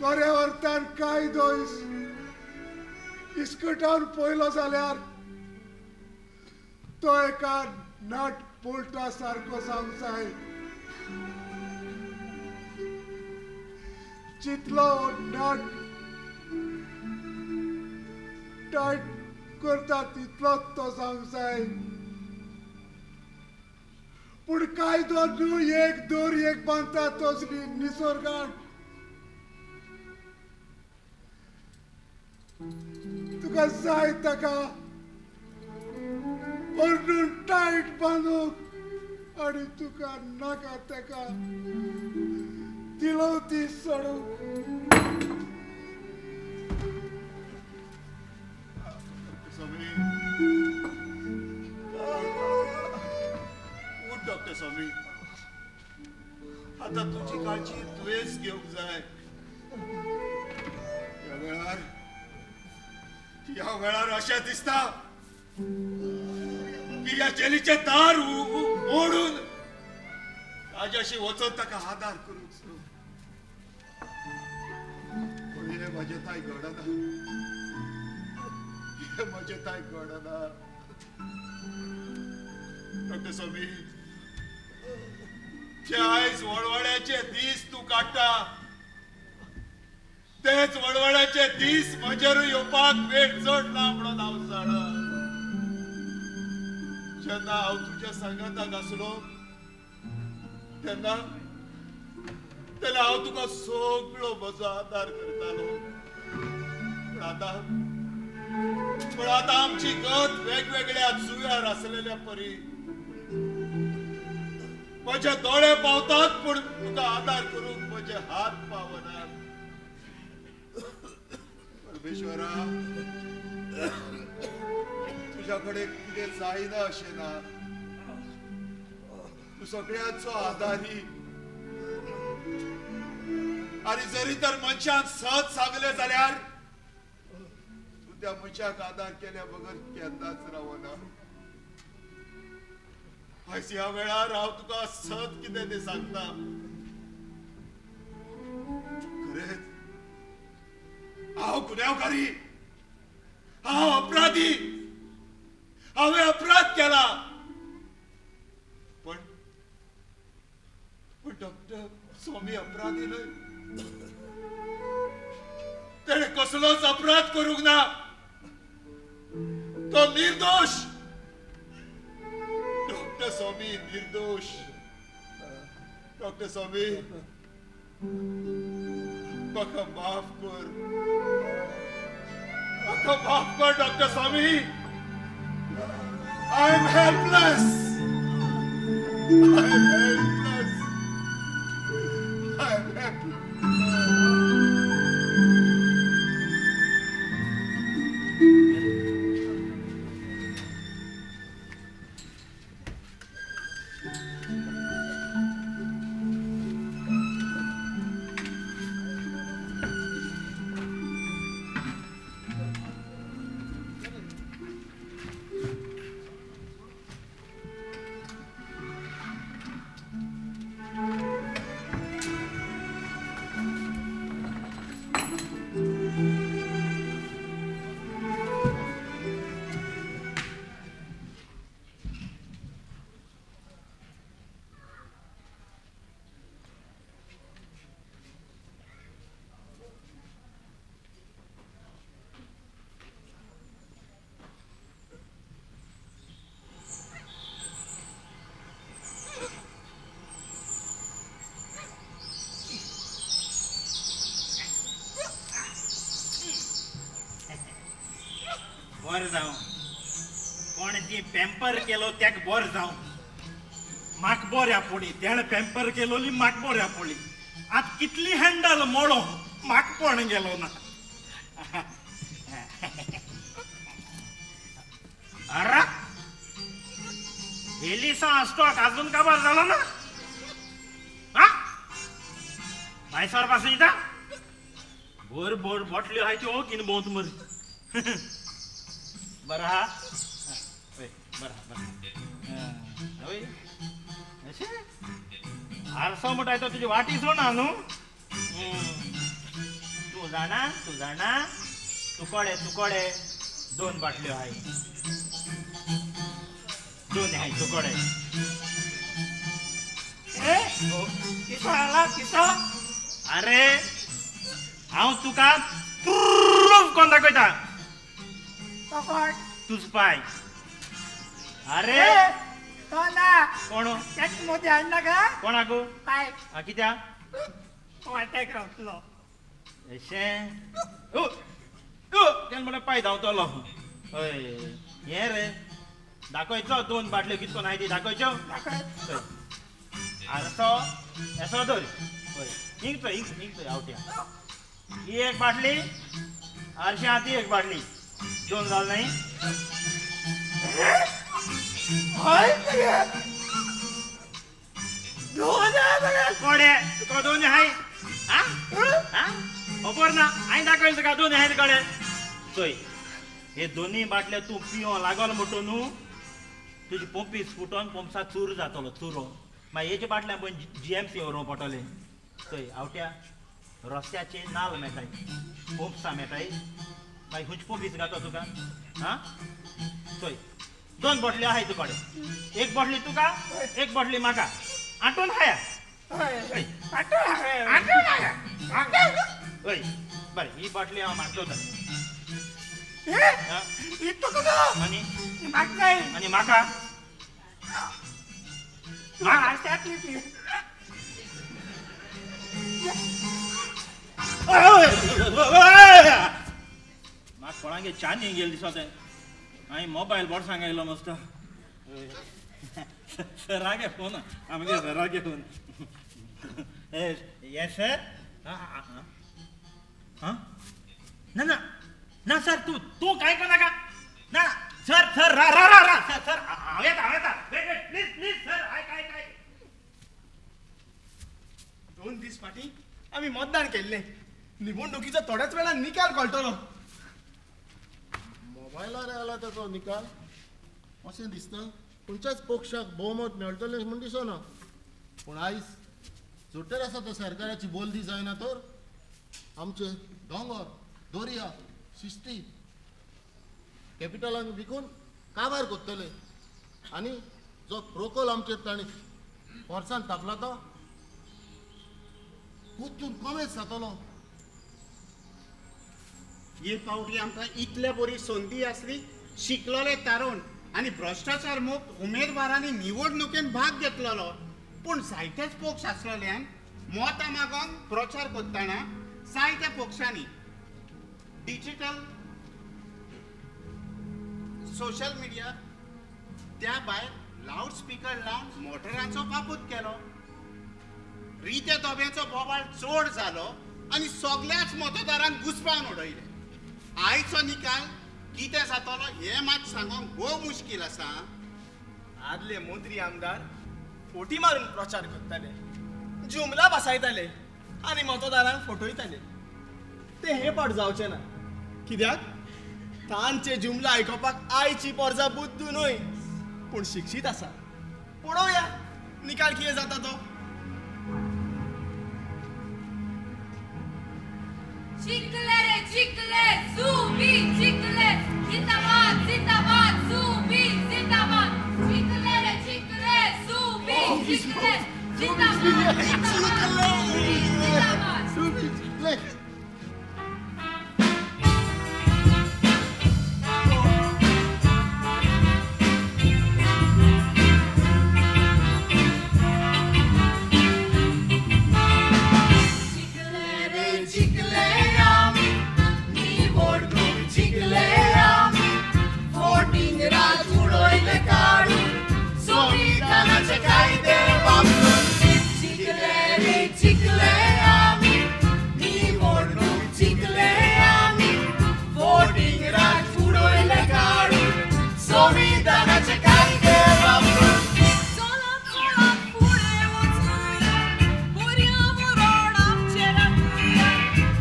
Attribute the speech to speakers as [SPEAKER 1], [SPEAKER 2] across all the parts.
[SPEAKER 1] खऱ्या अर्थान कायदो इस्कटावन पयलो जाल्यार तो एका नट बोल्टा सारको जावंक जाय. जितलो नट टायट करता तितलोच तो जावंक जाय. पूण कायदो न्हू एक दोर एक बांदता तोच निसर्गान. तुका जाय ताका ओडून टायट बांदूंक आनी तुका नाका ताका दिलो ती सोडूंक.
[SPEAKER 2] स्वामी, उठ डॉक्टर स्वामी, आतां तुजी काळजी तुवेंच घेवंक जाय. ह्या वेळार ह्या वेळार अशें दिसता की ह्या जेलीचें दार ओडून ताज्याशी वचून ताका आदार करूंक सो. पूण हें म्हजें ताय घडना, हें म्हजें ताय घडना. डॉक्टर स्वामी, जे आयज वळवळ्याचे दीस तूं काडटा तेच वळवळ्याचे दीस म्हजेरूय येवपाक वेळ चड ना म्हणून हांव जाणा. जेन्ना हांव तुज्या सांगाताक आसलो तेन्ना तेन्ना हांव तुका सगळो म्हजो आदार करतालो. पूण आतां आमची गत वेगवेगळ्या जुंव्यार आसलेल्या परी. म्हजे दोळे पावतात पूण तुका आदार करूंक म्हजे हात पावनात. परमेश्वरा, तुज्या कडेन कितें जायना अशें ना. तूं सगळ्यांचो आदारी. आनी जरी तर मनशान सत सांगलें जाल्यार तूं त्या मनशाक आदार केल्या बगर केन्नाच रावना. आयज ह्या वेळार हांव तुका सत कितें तें सांगता. खरेंच हांव गुन्यांवकारी, हांव अपराधी, हांवें अपराध केला. पण पण डॉक्टर स्वामी अपराधी न्हय. तेणें कसलोच अपराध करूंक ना. तो निर्दोश. डॉक्टर स्वामी निर्दोश. डॉक्टर स्वामी, म्हाका माफ कर, म्हाका माफ कर doctor Swami. I am helpless. I am helpless. I am helpless.
[SPEAKER 3] बरें जावं, कोण ती पेंपर केलो त्याक बरें जावं. म्हाका बऱ्या पडली तेणें पेंपर केलोली, म्हाका बऱ्या पडली. आतां कितली हँडल मोडो म्हाका कोण गेलो ना. अरे हेलिसा स्टॉक अजून काबार झाला ना. हा भायसर पासून येता बोर बोर बॉटल्यो आहाय त्यो किन भोंवत मर. बरं हा, बरं बरं हय अशें आरसो म्हणटा तो तुजी वाटी सोडना न्हू. जाणा तूं जाणा तुकोडे तुकोडे 2 बाटल्यो आहाय 2 आहाय तुकोडे.
[SPEAKER 4] किसो आला किसो?
[SPEAKER 3] अरे हांव तुका प्रूफ कोण दाखयता. तुज पाय. अरे
[SPEAKER 4] तो ना
[SPEAKER 3] कोण
[SPEAKER 4] त्याच मोदी हाडना का
[SPEAKER 3] कोणाकू
[SPEAKER 4] पाय
[SPEAKER 3] कित्याक
[SPEAKER 4] वाटेक रावतलो
[SPEAKER 3] अशें तेन्ना म्हणल्यार पाय धांवतलो. हय हें रे दाखयचो 2 बाटल्यो कितको नाय ती दाखयच्यो. आरसो येसो धर. हय हिंग चोय हिंग चोय आवट्या ही 1 बाटली आरशे आहा ती 1 बाटली 2 जाल न्हय.
[SPEAKER 4] हय
[SPEAKER 3] कोडे तुका 2 आहाय खबर ना हांवें दाखयलें तुका 2 आहाय तुकडे. चोय हे 2 बाटल्यो तूं पिवंक लागल म्हणटो न्हू तुजी पंपीस फुटोन पंपसा चूर जातलो चुरो. मागीर हेच्या बाटल्यान पळय GMC व्हरूंक पडटलें. चोय आवट्या रस्त्याचे नाल मेळटाय पंपसां मेळटाय मागीर खंयची पंपीस घातो तुका. आं चोय 2 बाटल्यो आहाय तुकडे 1 बाटली तुका 1 बाटली म्हाका आटोवन खाया. हय बरें ही बाटली हांव मागतो. आनी आनी म्हाका म्हाका कोणागे चानी गेली दिसता. हांवें मोबायल बोर्सांक आयलो मस्त. सरागे फोन आमगे सरागे फोन. Yes sir. हां ना ना ना सर तूं तूं कांय करनाका ना सर सर रा रा रा रा सर सर हांव येता हांव येता wait wait please please sir आयक आयक आयक.
[SPEAKER 5] 2 दीस फाटीं आमी मतदान केल्लें. निवडणुकीचो थोड्याच वेळान निकाल कळटलो.
[SPEAKER 6] मोबायलार आयला ताचो निकाल अशें दिसता खंयच्याच पक्षाक भोवमत मेळटलें म्हूण दिसना. पूण आयज जोडटेर आसा तो सरकाराची बोलदी जायना तर आमचे दोंगर दर्या शिस्ती कॅपिटलांक विकून काबार करतले आनी जो प्रोकोल आमचेर तांणी फोर्सान थापला तो परतून कमेच जातलो.
[SPEAKER 7] हे फावटी आमकां इतले बरी संदी आसली शिकलोले तारुण आनी भ्रश्टाचार मुक्त उमेदवारांनी निवडणुकेन भाग घेतलेलो. पूण जायतेच पक्ष आसलेल्यान मतां मागोवन प्रचार करतना जायत्या पक्षांनी डिजिटल सोशल मिडिया त्या भायर लावड स्पिकर लावन मोटरांचो वापर केलो. रित्या दब्याचो बोवाळ चड जालो आनी सगल्याच मतदारांक घुसपावन उडयले. आयचो निकाल कितें जातलो हें मात सांगूंक भोव मुश्कील आसा.
[SPEAKER 5] आदले मंत्री आमदार फोटी मारून प्रचार करताले, जुमला बसायताले आनी मतदारांक फटयताले. ते हे पाट जावचे ना कित्याक तांचे जुमला आयकुपाक आयची पोरजा बुद्दू न्हय पूण शिक्षीत आसा. पळोवया निकाल कितें जाता तो.
[SPEAKER 8] जिंकले रे जिंकले सुबी जिंकले जिंदाबाद जिंदाबाद सुबी जिंदाबाद. जिंकले रे जिंकले सुबी जिंकले जिंदाबाद जिंदाबाद
[SPEAKER 6] सुबी जिंकले.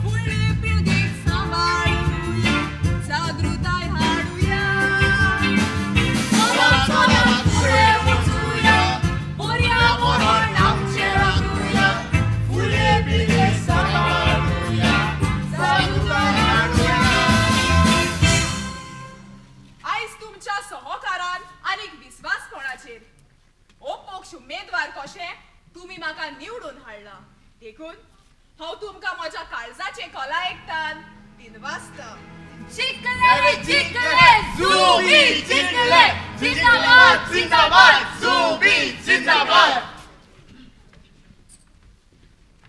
[SPEAKER 8] Fui मोगाचे कलायकतान दिनवासता. जिंकले रे जिंकले झुबी जिंकले, जिंदाबाद जिंदाबाद झुबी जिंदाबाद.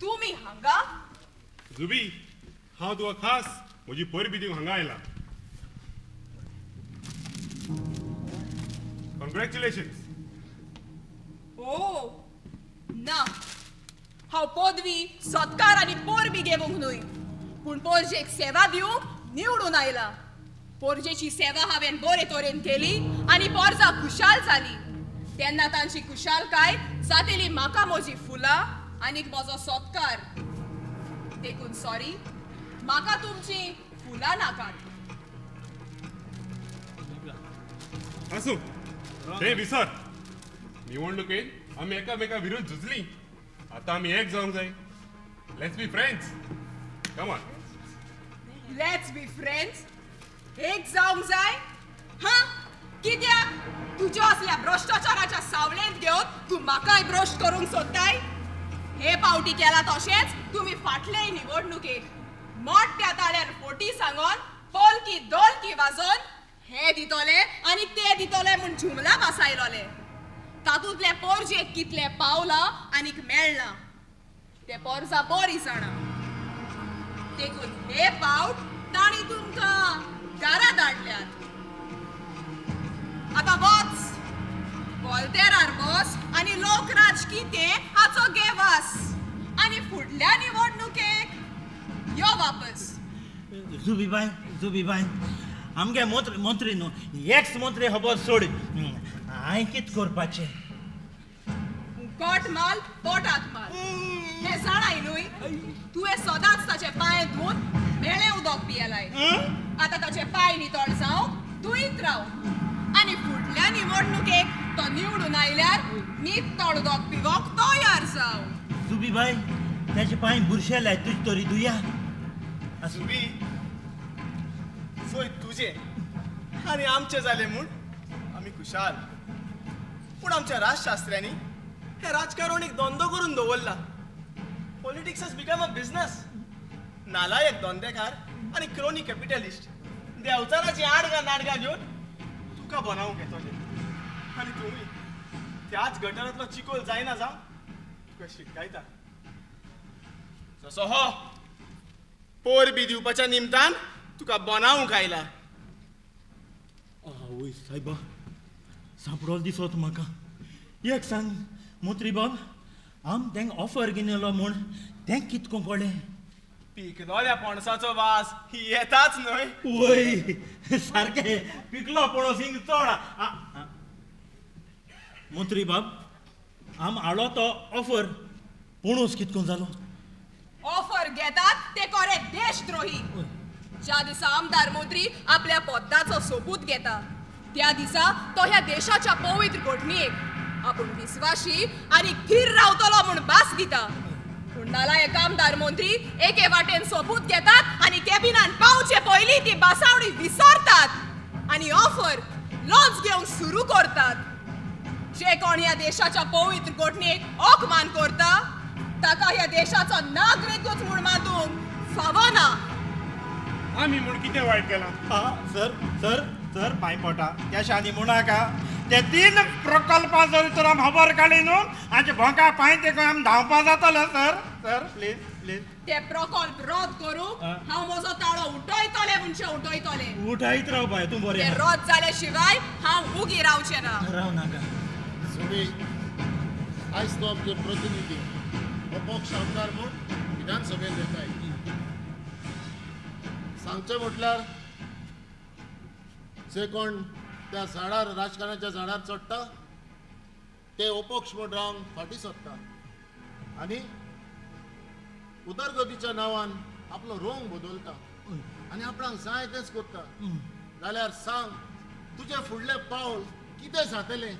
[SPEAKER 8] तुमी हांगा?
[SPEAKER 9] झुबी, हांव तुका खास म्हजी परबी दिवंक हांगा आयला. कॉंग्रॅच्युलेशन्स.
[SPEAKER 8] ओ ना, हांव पदवी सत्कार आनी परबी घेवंक न्हय, पूण पोरजेक सेवा दिवंक निवडून आयला. पोरजेची सेवा हांवें बरे तरेन केली आनी पोरजा खुशाल जाली. तेन्ना तांची खुशालकाय जातेली म्हाका म्हजी फुलां आनीक म्हजो सत्कार. देखून सॉरी, म्हाका तुमची फुलां नाकात.
[SPEAKER 9] आसूं, ते विसर. निवडणुकेन आमी एकामेका विरुद्ध झुजली, आतां आमी एक जावंक जाय. Let's be friends. Come on.
[SPEAKER 8] Let's be friends? एक जावंक जाय? हा, कित्याक? तुज्या असल्या भ्रश्टाचाराच्या सावळेंत घेवन तूं म्हाकाय भ्रश्ट करूंक सोदताय? हे पावटी केला तशेंच तुमी फाटलेय निवडणुकेक मोठ्या ताळ्यान फोटी सांगोन पोलकी दोलकी वाजोवन हे दितले आनी ते दितले म्हूण जुमला बसायलोले. तातूंतले पोरजेक कितले पावला आनीक मेळना ते पोरजा बरी जाणा. देखून हे पावट तांणी तुमकां घरा धाडल्यात. आतां वच वॉल्तेरार बस आनी लोकराज कितें हाचो घे वास आनी फुडल्या निवडणुकेक यो वापस.
[SPEAKER 3] जुबीबाय, जुबीबाय, आमगे मंत्री मंत्री न्हू, एक्स मंत्री खबर सोड, हांवें कितें करपाचें?
[SPEAKER 8] कोट माल पोटात माल हें जाणाय न्हय? तुवें सदांच ताचे पांय धुवन मेळें उदक पियेलाय. आतां ताचे पांय नितळ जावंक धुयत राव आनी फुडल्या निवडणुकेक तो निवडून आयल्यार नितळ उदक पिवंक तयार जाव.
[SPEAKER 3] जुबीबाय, ताचे पांय बुरशेलाय, तुज तरी धुया.
[SPEAKER 5] जुबी, सोय तुजें आनी आमचें जालें म्हूण आमी खुशाल. पूण आमच्या राजशास्त्र्यांनी हें राजकारण एक धंदो करून दवरला. Politics has become a business. नालायक धंदेकार आनी क्रोनी कॅपिटलिस्ट देवचाराची आडगां नाडगां घेवन तुका बनावंक येतले आनी तुमी त्याच गटारांतलो चिकोल जायना जावन तुका शिटकायता. जसो हो पोरबी दिवपाच्या निमतान तुका बनावंक आयला.
[SPEAKER 3] आवय सायबा, सांपडोल दिसत म्हाका. एक सांग मोत्री बाब, आम तेंक ऑफर घेनेलो म्हूण तें कितको कळ्ळें?
[SPEAKER 5] पिकलोल्या पणसाचो वास येताच न्हय?
[SPEAKER 3] वय सारकें, पिकलो पणस हिंग चड. मंत्री बाब, आम हाडलो तो ऑफर, पणस कितको जालो?
[SPEAKER 8] ऑफर घेतात ते कोरे देशद्रोही. ज्या दिसा आमदार मंत्री आपल्या पदाचो सोपूत घेता त्या दिसा तो ह्या देशाच्या पवित्र घडणेक आपूण विस्वाशी आनी थीर रावतलो म्हूण भास दिता. पूण नालायक आमदार मंत्री एके वाटेन सोपूत घेतात आनी कॅबिनान पावचे पयलीं ती बासावणी विसरतात आनी ऑफर लॉन्च घेवंक सुरू करतात. जे कोण ह्या देशाच्या पवित्र घडणेक अपमान करता ताका ह्या देशाचो नागरिकूच म्हूण मानूंक फावना.
[SPEAKER 9] आमी म्हूण कितें वायट केलां?
[SPEAKER 3] सर सर सर, पांय पडटा त्या शानी म्हणूनाका. ते 3 प्रकल्पां जर तर आम खबर काडली न्हू, आमचे भोंका पांय ते आम धांवपा जातलो. Sir sir please please.
[SPEAKER 8] ते प्रकल्प रद्द करूंक हांव म्हजो ताळो उठयतलें म्हणचे उठयतलें.
[SPEAKER 3] उठयत राव बाय, तूं बरें.
[SPEAKER 8] ते रद्द जाले शिवाय हांव उगी रावचें ना.
[SPEAKER 3] राव नाका.
[SPEAKER 6] सुबी, आयज तो आमचे प्रतिनिधी अपक्ष आमदार म्हूण विधानसभेत येताय. सांगचें म्हटल्यार जे कोण त्या झाडार राजकारणाच्या झाडार चडटा ते अपक्ष म्हूण रावन फाटीं सरता आनी उदरगतीच्या नांवान आपलो रंग बदलता आनी आपणाक जाय तेंच करता. जाल्यार सांग, तुजें फुडलें पावल कितें जातलें?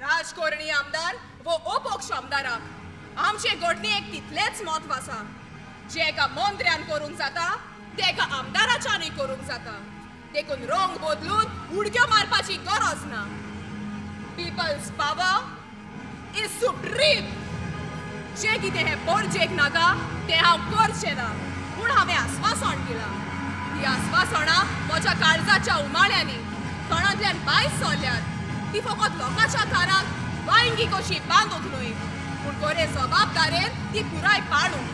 [SPEAKER 8] राजकारणी आमदार वो अपक्ष आमदाराक आमचे घडणेक तितलेंच म्हत्व आसा. जे एका मंत्र्यान करूंक जाता ते एका आमदाराच्यानूय करूंक जाता. देखून रंग बदलून उडक्यो मारपाची गरज ना. People's power is supreme. जें कितें हें पोरजेक नाका तें हांव करचें ना पूण हांवें आस्वासन दिलां. हीं आस्वासनां म्हज्या काळजाच्या उमाळ्यांनी तोंडांतल्यान भायर सरल्यात. ती फकत लोकांच्या कानाक वांयगी कशी बांदूंक न्हय पूण बरे जबाबदारेन ती पुराय पाळूंक.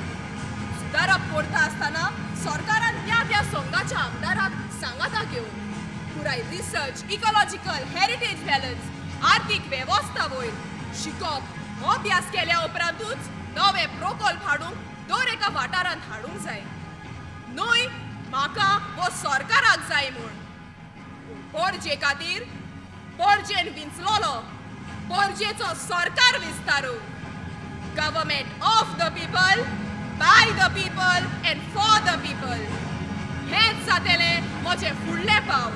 [SPEAKER 8] सुदारप करता आसतना सरकारान त्या त्या संघाच्या आमदाराक सांगाता घेवन पुराय रिसर्च, इकॉलॉजिकल हेरिटेज बॅलन्स, आर्थीक वेवस्था वयर शिकप, अभ्यास केल्या उपरांतूच नवे प्रकल्प हाडूंक दर एका वाठारांत हाडूंक जाय. न्हय म्हाका वो सरकाराक जाय म्हूण. पोरजे खातीर पोरजेन विंचलोलो पोरजेचो सरकार विस्तारू. Government of the people, by the people and for the people. हेंच जातलें म्हजें फुडलें पावल.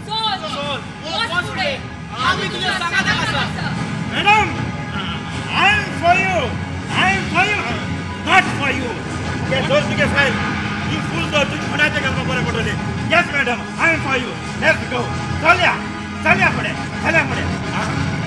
[SPEAKER 8] चल वच फुडें, आमी तुज्या सांगाताक आसा.
[SPEAKER 3] Madam, I am for you, I am for you, not for you. तुगे दोर तुगे फायल, ही फूल दोर तुजे कोणाचें घालपाक बरें पडटलें. Yes madam, I am for you, let's go. चलया, चलया फुडें, चलया फुडें.